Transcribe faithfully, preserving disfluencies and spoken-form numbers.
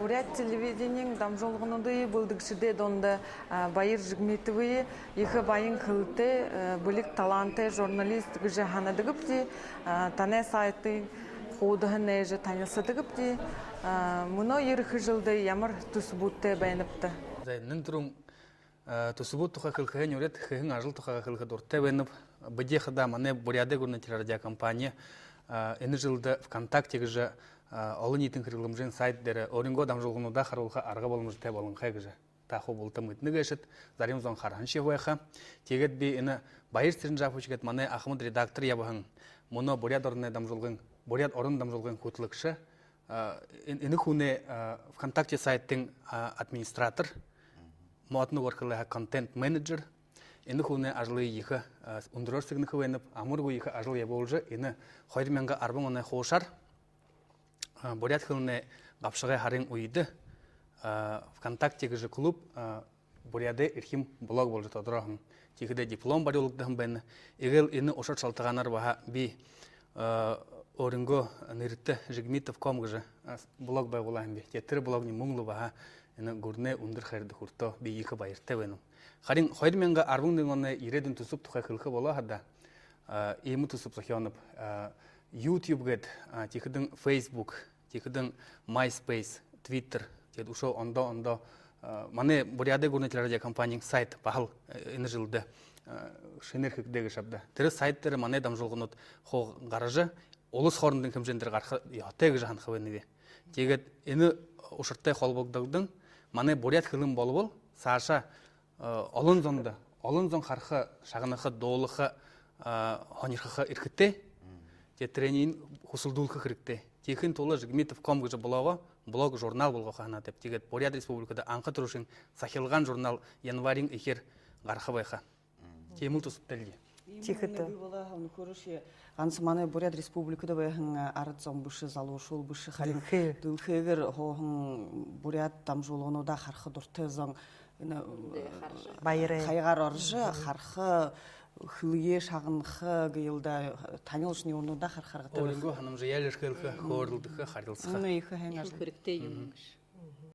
Буряад телевидениин дамжуулгануудые бэлдэгшэдэй дунда, а, Баир Жигмитовые ехэ баян хэлэтэй, э, бэлиг талаантай журналист гэжэ һанадагбди. А, танай сайтын хуудаһа нээжэ танилсадагбди. А, мүнөө ерэхэ жэлдэ ямар түсэбүүдтэй байнабта? За, нэн түрүүн, э, түсэбүүд тухай хэлэхэһээнь урид хэһэн ажал тухайгаа хэлэхэ дуратай байнаб. Бидэ хадаа манай Буряадай гүрэнэй телерадиокомпани, э, энэ жэлдэ ВКонтакте гэжэ, э, олониитын хэрэглэмжын сайт дээрэ өөрынгөө дамжуулгануудаа харуулха арга боломжотой болонхой гэжэ та хуу булта мэдэнэ гээшэт, зарим зон хараһан шье байха. Тиигээд би энэ Баир Цыренжапович гээд манай ахамад редактор ябаһан, мүнөө Буряад ороной дамжуулгын, Буряад орон дамжуулгын хүтэлэгшэ, а, эн-, энэ хүнэй, а, ВКонтакте сайтын, а, администратор, модно үгөөр хэлэхэдэ контент-менеджер. Энэ хүнэй ажалые ехэ, а, үндэрөөр сэгнэхэ байнаб, амаргүй ехэ ажал ябуулжа, энэ хоёр мянга арбан оной хуушаар, а, буряад хэлэнэй габшагай һарын үедэ, а, ВКонтакте гэжэ клуб, а, Буряадай эрхим блог боложо тодорхойлоһон. Тиихэдэ диплом барюулагдаһан байна. Эгээл энэ ушар шалтагаанаар баһа би, а, өөрынгөө нэрэтэ Жигмитов ком гэжэ, а, блог байгуулаа һэм би. Тиигээд тэрэ блогни мүн лэ баһа энэ гүрэнэй үндэр хайрада хүртөө. Би ехэ баяртай байнаб. Харин хоёр мянга арбан нэгэн оной ерээдүйн түсэб тухай хэлэхэ болоо хадаа, а, иимэ түсэб зохёоноб. А, YouTube гээд, а, тиихэдэнь Facebook, тиихэдэнь MySpace, Twitter, тиигээд үшөө ондоо-ондоо, а, манай Буряадай гүрэнэй телерадиокомпаниин сайт баһал, э, энэ жэлдэ, а, шэнээр хэгдээ гээшэ ааб даа. Тэрэ сайт дээрэ манай дамжуулганууд хуу гаража, улас хоорондын хэмжээн дээрэ гараха ёһотой гэжэ һанаха байнаб. Тиигээд энэ ушартай холбогдогдон, манай буряад хэлэн болбол саашаа, э, олон зондо, олон зон хараха, шагнаха, дуулаха, э, һонирхохо эрхэтэй. Тиигээд тэрэниие хүсэлдүүлхэ хэрэгтэй. Тиихын тула Жигмитов ком гэжэ блогоо блог журнал болгохо һанаатайб. Тиигээд Буряад Республикада анха түрүүшын сахилгаан журнал январиин эхеэр гараха байха. Тиимэл түсэбтэй лэ. Тиихэдэ. Иимэ болоо һаа, үнэхөөрөөшье ганса манай Буряад Республикада байһан арад зон бэшэ, залуушуул бэшэ, харин дэлхэй, дэлхэйгээр һууһан буряад дамжуулгануудаа хараха дуратай зон энэ, э, баярай, хаягаар орожо, хараха, хэлэеэ шагнаха гээл даа, танил шни юумэнүүдээ хараха аргатай байха. Өөрынгөө һанамжаяа элирхэйлхэ, хөөрэлдэхэ, харилсаха. Энэ ехэ һайн ажал. Хэрэгтэй юм гэжэ.